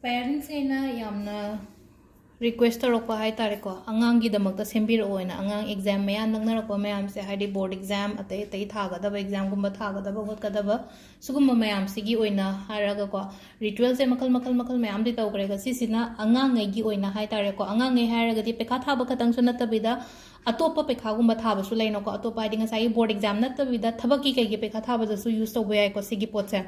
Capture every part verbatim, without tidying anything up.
Parentsꯈꯩꯅ ꯌꯥꯝꯅ request ꯇꯧꯔꯛꯄ ꯍꯥꯏ ꯇꯥꯔꯦꯀꯣ, ꯑꯉꯥꯡꯒꯤꯗꯃꯛꯇ ꯁꯦꯝꯕꯤꯔꯛꯑꯣꯅ꯫ ꯑꯉꯥꯡ exam ꯃꯌꯥ ꯅꯛꯅꯔꯛꯄ ꯃꯌꯥꯝꯁꯦ, ꯍꯥꯏꯗꯤ board exam, ꯑꯇꯩ ꯑꯇꯩ ꯊꯥꯒꯗꯕ examꯒꯨꯝꯕ ꯊꯥꯒꯗꯕ ꯈꯣꯠꯀꯗꯕ, ꯁꯤꯒꯨꯝꯕ ꯃꯌꯥꯝꯁꯤꯒꯤ ꯑꯣꯏꯅ ꯍꯥꯏꯔꯒꯀꯣ, ritualꯁꯦ ꯃꯈꯜ ꯃꯈꯜ ꯃꯈꯜ ꯃꯌꯥꯝꯗꯤ ꯇꯧꯈ꯭ꯔꯦ꯫ ꯑꯗꯣ ꯁꯤꯁꯤꯅ ꯑꯉꯥꯡꯉꯩꯒꯤ ꯑꯣꯏꯅ ꯍꯥꯏ ꯇꯥꯔꯦꯀꯣ, ꯑꯉꯥꯡꯉꯩ ꯍꯥꯏꯔꯒꯗꯤ ꯄꯩꯈꯥ ꯊꯥꯕ ꯈꯛꯇꯪꯁꯨ ꯅꯠꯇꯕꯤꯗ, ꯑꯇꯣꯞꯄ ꯄꯩꯈꯥꯒꯨꯝꯕ ꯊꯥꯕꯁꯨ ꯂꯩꯅꯀꯣ꯫ ꯑꯇꯣꯞꯄ ꯍꯥꯏꯗꯤ ꯉꯁꯥꯏꯒꯤ board exam ꯅꯠꯇꯕꯤꯗ ꯊꯕꯛꯀꯤ ꯀꯩꯒꯤ ꯄꯩꯈꯥ ꯊꯥꯕꯗꯁꯨ use ꯇꯧꯕ ꯌꯥꯏꯀꯣ ꯁꯤꯒꯤ ꯄꯣꯠꯁꯦ꯫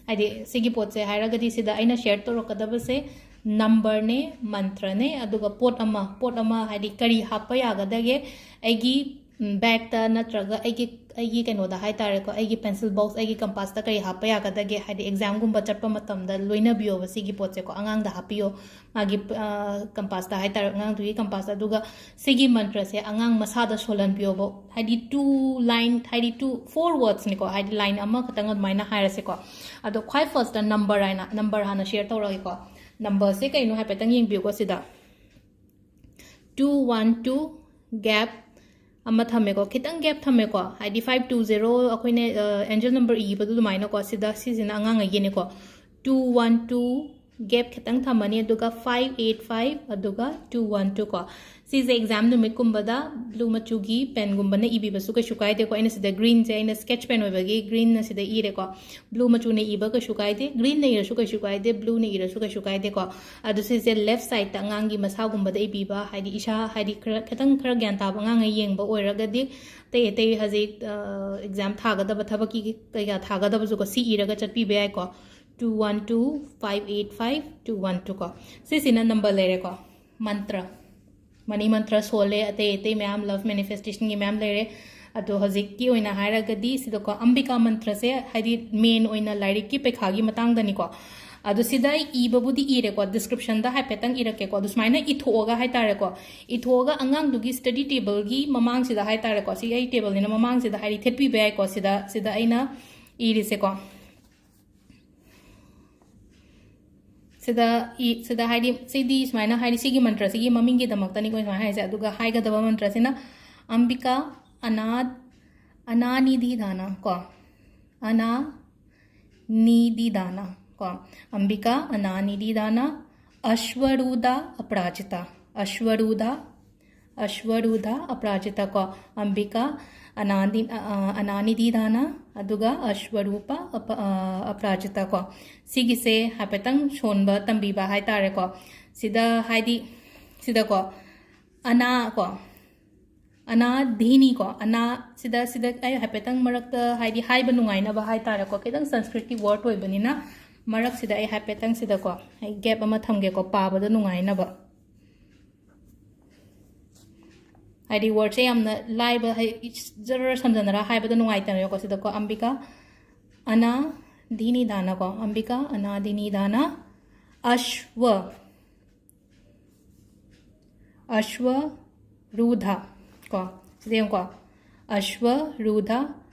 ꯍꯥꯏꯗꯤ ꯁꯤꯒꯤ ꯄꯣꯠꯁꯦ ꯍꯥꯏꯔꯒꯗꯤ ꯁꯤꯗ ꯑꯩꯅ share ꯇꯧꯔꯛꯀꯗꯕꯁꯦ numberꯅꯦ, ꯃꯟꯇ꯭ꯔꯅꯦ, ꯑꯗꯨꯒ ꯄꯣꯠ ꯑꯃ, ꯄꯣꯠ ꯑꯃ ꯍꯥꯏꯗꯤ ꯀꯔꯤ ꯍꯥꯞꯄ ꯌꯥꯒꯗꯒꯦ ꯑꯩꯒꯤ, ꯎꯝ, bagꯇ ꯅꯠꯇ꯭ꯔꯒ ꯑꯩꯒꯤ, ꯑꯩꯒꯤ ꯀꯩꯅꯣꯗ ꯍꯥꯏ ꯇꯥꯔꯦꯀꯣ, ꯑꯩꯒꯤ pencil box, ꯑꯩꯒꯤ compassꯇ ꯀꯔꯤ ꯍꯥꯞꯄ ꯌꯥꯒꯗꯒꯦ, ꯍꯥꯏꯗꯤ examꯒꯨꯝꯕ ꯆꯠꯄ ꯃꯇꯝꯗ ꯂꯣꯏꯅꯕꯤꯌꯣꯕ ꯁꯤꯒꯤ ꯄꯣꯠꯁꯦꯀꯣ, ꯑꯉꯥꯡꯗ ꯍꯥꯞꯄꯤꯌꯣ꯫ ꯃꯥꯒꯤ, ꯑ, compassꯇ ꯍꯥꯏ ꯇꯥꯔꯦ, ꯑꯉꯥꯡꯗꯨꯒꯤ compassꯇ꯫ ꯑꯗꯨꯒ ꯁꯤꯒꯤ ꯃꯟꯇ꯭ꯔꯁꯦ ꯑꯉꯥꯡ ꯃꯁꯥꯗ ꯁꯣꯜꯍꯟꯕꯤꯌꯣꯕ, ꯍꯥꯏꯗꯤ two line, ꯍꯥꯏꯗꯤ two, four wordsꯅꯤꯀꯣ, ꯍꯥꯏꯗꯤ line ꯑꯃꯈꯛꯇꯪ ꯑꯗꯨꯃꯥꯏꯅ ꯍꯥꯏꯔꯁꯦꯀꯣ꯫ ꯑꯗꯣ ꯈ꯭ꯋꯥꯏ firstꯇ number ꯍꯥꯏꯅ, number ꯍꯥꯟꯅ share ꯇꯧꯔꯒꯦꯀꯣ꯫ Numberꯁꯦ ꯀꯩꯅꯣ ꯍꯥꯏꯐꯦꯠꯇꯪ ꯌꯦꯡꯕꯤꯌꯨꯀꯣ ꯁꯤꯗ꯫ Two one two gap ꯑꯃ ꯊꯝꯃꯦꯀꯣ, ꯈꯤꯇꯪ gap ꯊꯝꯃꯦꯀꯣ, ꯍꯥꯏꯗꯤ five two zero ꯑꯩꯈꯣꯏꯅ, ꯑ, angel number ꯏꯕꯗꯣ ꯑꯗꯨꯃꯥꯏꯅꯀꯣ, ꯁꯤꯗ, ꯁꯤꯁꯤꯅ ꯑꯉꯥꯡꯉꯩꯒꯤꯅꯤꯀꯣ꯫ Two one two gap ꯈꯤꯇꯪ ꯊꯝꯃꯅꯤ, ꯑꯗꯨꯒ five eight five, ꯑꯗꯨꯒ two one two ꯀꯣ꯫ ꯁꯤꯁꯦ exam ꯅꯨꯃꯤꯠꯀꯨꯝꯕꯗ blue ꯃꯆꯨꯒꯤ penꯒꯨꯝꯕꯅ ꯏꯕꯤꯕꯁꯨ ꯀꯩꯁꯨ ꯀꯥꯏꯗꯦꯀꯣ꯫ ꯑꯩꯅ ꯁꯤꯗ greenꯁꯦ ꯑꯩꯅ sketch pen ꯑꯣꯏꯕꯒꯤ greenꯅ ꯁꯤꯗ ꯏꯔꯦꯀꯣ꯫ Blueꯅ ꯏꯕ ꯀꯩꯁꯨ ꯀꯥꯏꯗꯦ, greenꯅ ꯏꯔꯁꯨ ꯀꯩꯁꯨ ꯀꯥꯏꯗꯦ, blueꯅ ꯏꯔꯁꯨ ꯀꯩꯁꯨ ꯀꯥꯏꯗꯦꯀꯣ꯫ ꯑꯗꯨ ꯁꯤꯁꯦ left sideꯇ ꯑꯉꯥꯡꯒꯤ ꯃꯁꯥꯒꯨꯝꯕꯗ ꯏꯕꯤꯕ, ꯍꯥꯏꯗꯤ ꯏꯁꯥ, ꯍꯥꯏꯗꯤ ꯈꯔ, ꯈꯤꯇꯪ ꯈꯔ ꯒ꯭ꯌꯥꯟ ꯇꯥꯕ ꯑꯉꯥꯡꯉꯩ ꯌꯦꯡꯕ ꯑꯣꯏꯔꯒꯗꯤ, ꯑꯇꯩ ꯑꯇꯩ ꯍꯧꯖꯤꯛ, ꯑ, exam ꯊꯥꯒꯗꯕ ꯊꯕꯛꯀꯤ ꯀꯩꯀꯥ ꯊꯥꯒꯗꯕꯁꯨꯀꯣ, ꯁꯤ ꯏꯔꯒ ꯆꯠꯄꯤꯕ ꯌꯥꯏꯀꯣ꯫ Two one two five eight five two one two ꯀꯣ꯫ ꯁꯤꯁꯤꯅ number ꯂꯩꯔꯦꯀꯣ꯫ ꯃꯟꯇ꯭ꯔ, money ꯃꯟꯇ꯭ꯔ ꯁꯣꯜꯂꯦ, ꯑꯇꯩ ꯑꯇꯩ ꯃꯌꯥꯝ love manifestationꯒꯤ ꯃꯌꯥꯝ ꯂꯩꯔꯦ꯫ ꯑꯗꯣ ꯍꯧꯖꯤꯛꯀꯤ ꯑꯣꯏꯅ ꯍꯥꯏꯔꯒꯗꯤ ꯁꯤꯗꯀꯣ ꯑꯝꯕꯤꯀꯥ ꯃꯟꯇ꯭ꯔꯁꯦ, ꯍꯥꯏꯗꯤ main ꯑꯣꯏꯅ ꯂꯥꯏꯔꯤꯛꯀꯤ ꯄꯩꯈꯥꯒꯤ ꯃꯇꯥꯡꯗꯅꯤꯀꯣ꯫ ꯑꯗꯣ ꯁꯤꯗ ꯑꯩ ꯏꯕꯕꯨꯗꯤ ꯏꯔꯦꯀꯣ, descriptionꯗ ꯍꯥꯏꯐꯦꯠꯇꯪ ꯏꯔꯛꯀꯦꯀꯣ꯫ ꯑꯗꯣ ꯁꯨꯃꯥꯏꯅ ꯏꯊꯣꯛꯑꯒ ꯍꯥꯏ ꯇꯥꯔꯦꯀꯣ, ꯏꯊꯣꯛꯑꯒ ꯑꯉꯥꯡꯗꯨꯒꯤ study tableꯒꯤ ꯃꯃꯥꯡꯁꯤꯗ ꯍꯥꯏ ꯇꯥꯔꯦꯀꯣ, ꯁꯤ ꯑꯩ tableꯅꯤꯅ ꯃꯃꯥꯡꯁꯤꯗ ꯍꯥꯏꯗꯤ ꯊꯦꯠꯄꯤꯕ ꯌꯥꯏꯀꯣ꯫ ꯁꯤꯗ, ꯁꯤꯗ ꯑꯩꯅ ꯏꯔꯤꯁꯦꯀꯣ꯫ ꯁꯤꯗ ꯏ-, ꯁꯤꯗ ꯍꯥꯏꯗꯤ, ꯁꯤꯗꯤ ꯁꯨꯃꯥꯏꯅ ꯍꯥꯏꯗꯤ, ꯁꯤꯒꯤ ꯃꯟꯇ꯭ꯔꯁꯤꯒꯤ ꯃꯃꯤꯡꯒꯤꯗꯃꯛꯇꯅꯤꯀꯣ ꯁꯨꯃꯥꯏꯅ ꯍꯥꯏꯁꯦ꯫ ꯑꯗꯨꯒ ꯍꯥꯏꯒꯗꯕ ꯃꯟꯇ꯭ꯔꯁꯤꯅ ꯑꯝꯕꯤꯀꯥ ꯑꯅꯥ, ꯑꯅꯥꯅꯤꯙꯤ ꯗꯥꯅ ꯀꯣ, ꯑꯅꯥ ꯅꯤꯙꯤ ꯗꯥꯅ꯫ ꯀꯣ, ꯑꯝꯕꯤꯀꯥ ꯑꯅꯥꯅꯤꯗꯤ ꯗꯥꯅ ꯑꯁ꯭ꯋꯔꯨꯙ ꯑꯄ꯭ꯔꯥꯖꯤꯇꯥ꯫ ꯑꯁ꯭ꯋꯔꯨꯙ, ꯑꯁ꯭ꯋꯔꯨꯙ ꯑꯄ꯭ꯔꯥꯖꯤꯇꯥ ꯀꯣ꯫ ꯑꯝꯕꯤꯀꯥ ꯑꯅꯥꯅꯤ-, ꯑ, ꯑ, ꯑꯅꯥꯅꯤꯗꯤ ꯗꯥꯅ, ꯑꯗꯨꯒ ꯑꯁ꯭ꯋꯔꯨꯄ ꯑꯄ-, ꯑ, ꯑꯄ꯭ꯔꯥꯖꯤꯇꯥ ꯀꯣ꯫ ꯁꯤꯒꯤꯁꯦ ꯍꯥꯏꯐꯦꯠꯇꯪ ꯁꯣꯟꯕ ꯇꯝꯕꯤꯕ ꯍꯥꯏꯇꯥꯔꯦꯀꯣ꯫ ꯁꯤꯗ ꯍꯥꯏꯗꯤ, ꯁꯤꯗꯀꯣ, ꯑꯅꯥ ꯀꯣ, ꯑꯅꯥ ꯙꯤꯅꯤ ꯀꯣ, ꯑꯅꯥ ꯁꯤꯗ, ꯁꯤꯗ ꯑꯩ ꯍꯥꯏꯐꯦꯠꯇꯪ ꯃꯔꯛꯇ ꯍꯥꯏꯗꯤ ꯍꯥꯏꯕ ꯅꯨꯡꯉꯥꯏꯅꯕ ꯍꯥꯏꯇꯥꯔꯦꯀꯣ, ꯈꯤꯇꯪ ꯁꯪꯁꯀ꯭ꯔꯤꯠꯀꯤ ꯋꯥꯔꯗ ꯑꯣꯏꯕꯅꯤꯅ ꯃꯔꯛꯁꯤꯗ ꯑꯩ ꯍꯥꯏꯐꯦꯠꯇꯪ ꯁꯤꯗꯀꯣ ꯑꯩ ꯒꯦꯞ ꯑꯃ ꯊꯝꯒꯦꯀꯣ, ꯄꯥꯕꯗ ꯅꯨꯡꯉꯥꯏꯅꯕ꯫ ꯍꯥꯏꯗꯤ ꯋꯥꯔꯗꯁꯦ ꯌꯥꯝꯅ ꯂꯥꯏꯕ, ꯍꯥꯏ-, ꯖꯔ ꯁꯝꯖꯟꯅꯔ ꯍꯥꯏꯕꯗ ꯅꯨꯡꯉꯥꯏꯇꯅꯀꯣ꯫ ꯁꯤꯗꯀꯣ ꯑꯝꯕꯤꯀꯥ ꯑꯅꯥ ꯙꯤꯅꯤ ꯗꯥꯅ ꯀꯣ, ꯑꯝꯕꯤꯀꯥ ꯑꯅꯥ ꯙꯤꯅꯤ ꯗꯥꯅ ꯑꯁ꯭ꯋ ꯑꯁ꯭ꯋ ꯔꯨꯙ ꯀꯣ, ꯁꯤꯗ ꯌꯦꯡꯉꯨꯀꯣ, ꯑꯁ꯭ꯋ ꯔꯨꯙ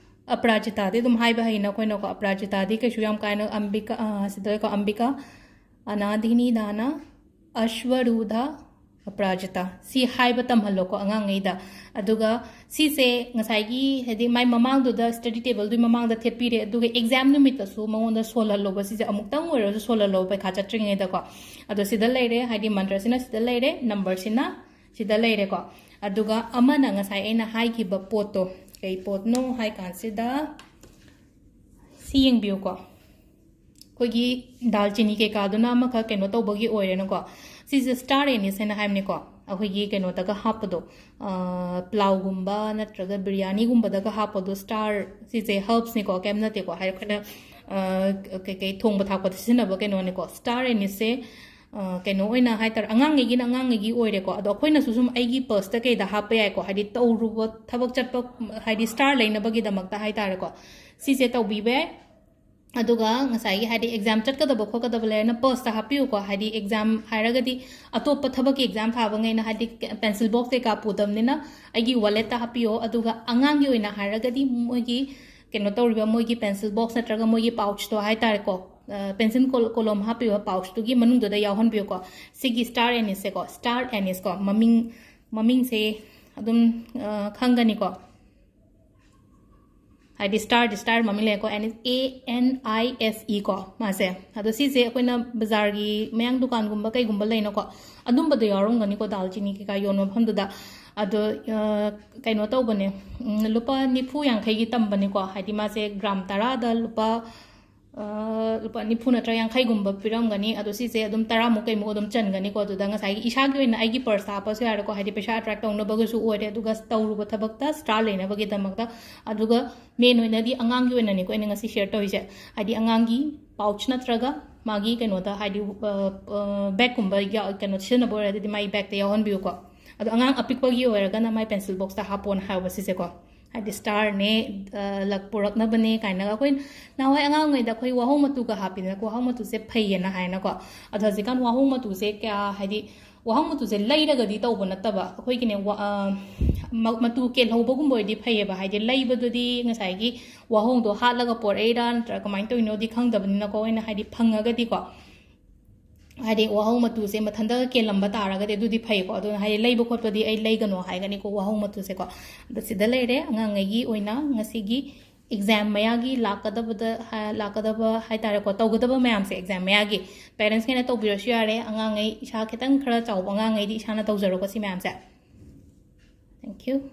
ꯑꯄ꯭ꯔꯥꯖꯤꯇꯥꯗꯤ ꯑꯗꯨꯝ ꯍꯥꯏꯕ ꯍꯩꯅ ꯑꯩꯈꯣꯏꯅꯀꯣ꯫ ꯑꯄ꯭ꯔꯥꯖꯤꯇꯥꯗꯤ ꯀꯩꯁꯨ ꯌꯥꯝ ꯀꯥꯏꯅ ꯑꯝꯕꯤꯀꯥ, ꯑ, ꯁꯤꯗꯀꯣ, ꯑꯝꯕꯤꯀꯥ ꯑꯅꯥ ꯙꯤꯅꯤ ꯗꯥꯅ ꯑꯁ꯭ꯋ ꯔꯨꯙ ꯑꯄ꯭ꯔꯥꯖꯤꯇꯥ ꯁꯤ ꯍꯥꯏꯕ ꯇꯝꯍꯜꯂꯣꯀꯣ ꯑꯉꯥꯡꯉꯩꯗ꯫ ꯑꯗꯨꯒ ꯁꯤꯁꯦ ꯉꯁꯥꯏꯒꯤ ꯍꯥꯏꯗꯤ ꯃꯥꯏ ꯃꯃꯥꯡꯗꯨꯗ ꯁ꯭ꯇꯗꯤ ꯇꯦꯕꯜꯗꯨꯒꯤ ꯃꯃꯥꯡꯗ ꯊꯦꯠꯄꯤꯔꯦ, ꯑꯗꯨꯒ ꯑꯦꯛꯖꯥꯝ ꯅꯨꯃꯤꯠꯇꯁꯨ ꯃꯉꯣꯟꯗ ꯁꯣꯜꯍꯜꯂꯣꯕ꯫ ꯁꯤꯁꯦ ꯑꯃꯨꯛꯇꯪ ꯑꯣꯏꯔꯁꯨ ꯁꯣꯜꯍꯜꯂꯣꯕ ꯄꯩꯈꯥ ꯆꯠꯇ꯭ꯔꯤꯉꯩꯗꯀꯣ꯫ ꯑꯗꯣ ꯁꯤꯗ ꯂꯩꯔꯦ, ꯍꯥꯏꯗꯤ ꯃꯟꯇ꯭ꯔꯁꯤꯅ ꯁꯤꯗ ꯂꯩꯔꯦ, ꯅꯝꯕꯔꯁꯤꯅ ꯁꯤꯗ ꯂꯩꯔꯦꯀꯣ꯫ ꯑꯗꯨꯒ ꯑꯃꯅ ꯉꯁꯥꯏ ꯑꯩꯅ ꯍꯥꯏꯈꯤꯕ ꯄꯣꯠꯇꯣ ꯀꯩ ꯄꯣꯠꯅꯣ ꯍꯥꯏ ꯀꯥꯟꯁꯤꯗ ꯁꯤ ꯌꯦꯡꯕꯤꯌꯨꯀꯣ꯫ ꯑꯩꯈꯣꯏꯒꯤ ꯗꯥꯜꯆꯤꯅꯤ ꯀꯩꯀꯥꯗꯨꯅ ꯑꯃꯈꯛ ꯀꯩꯅꯣ ꯇꯧꯕꯒꯤ ꯑꯣꯏꯔꯦꯅꯀꯣ꯫ ꯁꯤꯁꯦ ꯁ꯭ꯇꯥꯔ ꯑꯦꯅꯤꯁ ꯍꯥꯏꯅ ꯍꯥꯏꯕꯅꯤꯀꯣ꯫ ꯑꯩꯈꯣꯏꯒꯤ ꯀꯩꯅꯣꯗꯒ ꯍꯥꯞꯄꯗꯣ, ꯑ, ꯄ꯭ꯂꯥꯎꯒꯨꯝꯕ ꯅꯠꯇ꯭ꯔꯒ ꯕꯤꯔꯌꯥꯅꯤꯒꯨꯝꯕꯗꯒ ꯍꯥꯞꯄꯗꯣ ꯁ꯭ꯇꯥꯔ, ꯁꯤꯁꯦ ꯍꯔꯕꯁꯅꯤꯀꯣ, ꯀꯩꯝ ꯅꯠꯇꯦꯀꯣ꯫ ꯍꯥꯏꯗꯤ ꯑꯩꯈꯣꯏꯅ, ꯑ, ꯀꯩꯀꯩ ꯊꯣꯡꯕ ꯊꯥꯛꯄꯗ ꯁꯤꯖꯤꯟꯅꯕ ꯀꯩꯅꯣꯅꯤꯀꯣ꯫ ꯁ꯭ꯇꯥꯔ ꯑꯦꯅꯤꯁꯁꯦ, ꯑ, ꯀꯩꯅꯣ ꯑꯣꯏꯅ ꯍꯥꯏꯇꯥꯔꯦ, ꯑꯉꯥꯡꯉꯩꯒꯤꯅ ꯑꯉꯥꯡꯉꯩꯒꯤ ꯑꯣꯏꯔꯦꯀꯣ꯫ ꯑꯗꯣ ꯑꯩꯈꯣꯏꯅꯁꯨ ꯁꯨꯝ ꯑꯩꯒꯤ ꯄꯔꯁꯇ ꯀꯩꯗ ꯍꯥꯞꯄ ꯌꯥꯏꯀꯣ, ꯍꯥꯏꯗꯤ ꯇꯧꯔꯨꯕ ꯊꯕꯛ ꯆꯠꯄ, ꯍꯥꯏꯗꯤ ꯁ꯭ꯇꯥꯔ ꯂꯩꯅꯕꯒꯤꯗꯃꯛꯇ ꯍꯥꯏꯇꯥꯔꯦꯀꯣ꯫ ꯁꯤꯁꯦ ꯇꯧꯕꯤꯕ ꯌꯥꯏ꯫ ꯑꯗꯨꯒ ꯉꯁꯥꯏꯒꯤ ꯍꯥꯏꯗꯤ ꯑꯦꯛꯖꯥꯝ ꯆꯠꯀꯗꯕ ꯈꯣꯠꯀꯗꯕ ꯂꯩꯔꯅ ꯄꯔꯁꯇ ꯍꯥꯞꯄꯤꯌꯨꯀꯣ꯫ ꯍꯥꯏꯗꯤ ꯑꯦꯛꯖꯥꯝ ꯍꯥꯏꯔꯒꯗꯤ ꯑꯇꯣꯞꯄ ꯊꯕꯛꯀꯤ ꯑꯦꯛꯖꯥꯝ ꯊꯥꯕꯉꯩꯅ ꯍꯥꯏꯗꯤ ꯄꯦꯟꯁꯤꯜ ꯕꯣꯛꯁ ꯀꯩꯀꯥ ꯄꯨꯗꯕꯅꯤꯅ ꯑꯩꯒꯤ ꯋꯥꯂꯦꯠꯇ ꯍꯥꯞꯄꯤꯌꯣ꯫ ꯑꯗꯨꯒ ꯑꯉꯥꯡꯒꯤ ꯑꯣꯏꯅ ꯍꯥꯏꯔꯒꯗꯤ ꯃꯣꯏꯒꯤ ꯀꯩꯅꯣ ꯇꯧꯔꯤꯕ ꯃꯣꯏꯒꯤ ꯄꯦꯟꯁꯤꯜ ꯕꯣꯛꯁ ꯅꯠꯇ꯭ꯔꯒ ꯃꯣꯏꯒꯤ ꯄꯥꯎꯆꯇꯣ ꯍꯥꯏꯇꯥꯔꯦꯀꯣ, ꯑ, ꯄꯦꯟꯁꯤꯜ ꯀꯣꯜ-, ꯀꯣꯂꯣꯝ ꯍꯥꯞꯄꯤꯕ ꯄꯥꯎꯆꯇꯨꯒꯤ ꯃꯅꯨꯡꯗꯨꯗ ꯌꯥꯎꯍꯟꯕꯤꯌꯨꯀꯣ꯫ ꯁꯤꯒꯤ ꯁ꯭ꯇꯥꯔ ꯑꯦꯅꯤꯁꯁꯦꯀꯣ, ꯁ꯭ꯇꯥꯔ ꯑꯦꯅꯤꯁꯀꯣ, ꯃꯃꯤꯡ, ꯃꯃꯤꯡꯁꯦ ꯑꯗꯨꯝ, ꯑ, ꯈꯪꯒꯅꯤꯀꯣ꯫ ꯍꯥꯏꯗꯤ ꯁ꯭ꯇꯥꯔꯗꯤ ꯁ꯭ꯇꯥꯔ ꯃꯃꯤꯡ ꯂꯩꯀꯣ, N A N I S E ꯀꯣ ꯃꯥꯁꯦ꯫ ꯑꯗꯣ ꯁꯤꯁꯦ ꯑꯩꯈꯣꯏꯅ ꯕꯖꯥꯔꯒꯤ ꯃꯌꯥꯡ ꯗꯨꯀꯥꯟꯒꯨꯝꯕ ꯀꯩꯒꯨꯝꯕ ꯂꯩꯅꯀꯣ, ꯑꯗꯨꯝꯕꯗ ꯌꯥꯎꯔꯝꯒꯅꯤꯀꯣ, ꯗꯥꯜꯆꯤꯅꯤ ꯀꯩꯀꯥ ꯌꯣꯟꯕ ꯃꯐꯝꯗꯨꯗ꯫ ꯑꯗꯣ ꯀꯩꯅꯣ ꯇꯧꯕꯅꯦ, ꯂꯨꯄꯥ ꯅꯤꯐꯨ ꯌꯥꯡꯈꯩꯒꯤ ꯇꯝꯕꯅꯤꯀꯣ꯫ ꯍꯥꯏꯗꯤ ꯃꯥꯁꯦ ꯒ꯭ꯔꯥꯝ ꯇꯔꯥꯗ ꯂꯨꯄꯥ ꯂꯨꯄꯥ ꯅꯤꯐꯨ ꯅꯠꯇ꯭ꯔꯒ ꯌꯥꯡꯈꯩꯒꯨꯝꯕ ꯄꯤꯔꯝꯒꯅꯤ꯫ ꯑꯗꯣ ꯁꯤꯁꯦ ꯑꯗꯨꯝ ꯇꯔꯥꯃꯨꯛ ꯀꯩꯃꯨꯛ ꯑꯗꯨꯝ ꯆꯟꯒꯅꯤꯀꯣ꯫ ꯑꯗꯨꯗ ꯉꯁꯥꯏꯒꯤ ꯏꯁꯥꯒꯤ ꯑꯣꯏꯅ ꯑꯩꯒꯤ ꯄꯔꯁꯇ ꯍꯥꯞꯄꯁꯨ ꯌꯥꯔꯦꯀꯣ, ꯍꯥꯏꯗꯤ ꯄꯩꯁꯥ ꯑꯦꯇ꯭ꯔꯦꯛ ꯇꯧꯅꯕꯒꯁꯨ ꯑꯣꯏꯔꯦ, ꯑꯗꯨꯒ ꯇꯧꯔꯨꯕ ꯊꯕꯛꯇ ꯁ꯭ꯇꯥꯔ ꯂꯩꯅꯕꯒꯤꯗꯃꯛꯇ꯫ ꯑꯗꯨꯒ ꯃꯦꯟ ꯑꯣꯏꯅꯗꯤ ꯑꯉꯥꯡꯒꯤ ꯑꯣꯏꯅꯅꯤꯀꯣ ꯑꯩꯅ ꯉꯁꯤ ꯁꯤꯌꯔ ꯇꯧꯔꯤꯁꯦ꯫ ꯍꯥꯏꯗꯤ ꯑꯉꯥꯡꯒꯤ ꯄꯥꯎꯆ ꯅꯠꯇ꯭ꯔꯒ ꯃꯥꯒꯤ ꯀꯩꯅꯣꯗ, ꯍꯥꯏꯗꯤ ꯕꯦꯒꯀꯨꯝꯕ ꯀꯩꯅꯣ ꯁꯤꯖꯤꯟꯅꯕ ꯑꯣꯏꯔꯒꯗꯤ ꯃꯥꯒꯤ ꯕꯦꯒꯇ ꯌꯥꯎꯍꯟꯕꯤꯌꯨꯀꯣ꯫ ꯑꯗꯣ ꯑꯉꯥꯡ ꯑꯄꯤꯛꯄꯒꯤ ꯑꯣꯏꯔꯒꯅ ꯃꯥꯏ ꯄꯦꯟꯁꯤꯜ ꯕꯣꯛꯁꯇ ꯍꯥꯞꯄꯣꯅ ꯍꯥꯏꯕ ꯁꯤꯁꯦꯀꯣ꯫ ꯍꯥꯏꯗꯤ ꯁ꯭ꯇꯥꯔꯅꯦ, ꯂꯛ ꯄꯨꯔꯛꯅꯕꯅꯦ ꯀꯥꯏꯅꯒ꯫ ꯑꯩꯈꯣꯏ ꯅꯍꯥꯟꯋꯥꯏ ꯑꯉꯥꯡ ꯑꯣꯏꯔꯤꯉꯩꯗ ꯑꯩꯈꯣꯏ ꯋꯥꯍꯣꯡ ꯃꯇꯨꯒ ꯍꯥꯞꯄꯤꯗꯅꯀꯣ, ꯋꯥꯍꯣꯡ ꯃꯇꯨꯁꯦ ꯐꯩꯌꯦꯅ ꯍꯥꯏꯅꯀꯣ꯫ ꯑꯗꯣ ꯍꯧꯖꯤꯛꯀꯥꯟ ꯋꯥꯍꯣꯡ ꯃꯇꯨꯁꯦ ꯀꯌꯥ, ꯍꯥꯏꯗꯤ ꯋꯥꯍꯣꯡ ꯃꯇꯨꯁꯦ ꯂꯩꯔꯒꯗꯤ ꯇꯧꯕ ꯅꯠꯇꯕ, ꯑꯩꯈꯣꯏꯒꯤꯅꯦ ꯃꯇꯨ ꯀꯦꯜꯍꯧꯕꯒꯨꯝꯕ ꯑꯣꯏꯔꯗꯤ ꯐꯩꯌꯦꯕ꯫ ꯍꯥꯏꯗꯤ ꯂꯩꯕꯗꯨꯗꯤ ꯉꯁꯥꯏꯒꯤ ꯋꯥꯍꯣꯡꯗꯣ ꯍꯥꯠꯂꯒ ꯄꯣꯔꯛꯏꯔꯥ ꯅꯠꯇ꯭ꯔꯒ ꯀꯃꯥꯏꯅ ꯇꯧꯔꯤꯅꯣꯗꯤ ꯈꯪꯗꯕꯅꯤꯅꯀꯣ꯫ ꯑꯩꯅ ꯍꯥꯏꯗꯤ ꯐꯪꯉꯒꯗꯤꯀꯣ, ꯍꯥꯏꯗꯤ ꯋꯥꯍꯣꯡ ꯃꯇꯨꯁꯦ ꯃꯊꯟꯇ ꯀꯦꯜꯂꯝꯕ ꯇꯥꯔꯒꯗꯤ ꯑꯗꯨꯗꯤ ꯐꯩꯀꯣ꯫ ꯑꯗꯨꯅ ꯍꯥꯏꯗꯤ ꯂꯩꯕ ꯈꯣꯠꯄꯗꯤ ꯑꯩ ꯂꯩꯒꯅꯣ ꯍꯥꯏꯒꯅꯤꯀꯣ, ꯋꯥꯍꯣꯡ ꯃꯇꯨꯁꯦꯀꯣ꯫ ꯑꯗꯣ ꯁꯤꯗ ꯂꯩꯔꯦ ꯑꯉꯥꯡꯉꯩꯒꯤ ꯑꯣꯏꯅ ꯉꯁꯤꯒꯤ ꯑꯦꯛꯖꯥꯝ ꯃꯌꯥꯒꯤ ꯂꯥꯛꯀꯗꯕꯗ, ꯂꯥꯛꯀꯗꯕ ꯍꯥꯏ ꯇꯥꯔꯦꯀꯣ, ꯇꯧꯒꯗꯕ ꯃꯌꯥꯝꯁꯦ ꯑꯦꯛꯖꯥꯝ ꯃꯌꯥꯒꯤ꯫ ꯄꯦꯔꯦꯟꯁꯈꯩꯅ ꯇꯧꯕꯤꯔꯁꯨ ꯌꯥꯔꯦ, ꯑꯉꯥꯡꯉꯩ ꯏꯁꯥ ꯈꯤꯇꯪ ꯈꯔ ꯆꯥꯎꯕ ꯑꯉꯥꯡꯉꯩꯗꯤ ꯏꯁꯥꯅ ꯇꯧꯖꯔꯣꯀꯣ ꯁꯤ ꯃꯌꯥꯝꯁꯦ꯫ Thank you꯫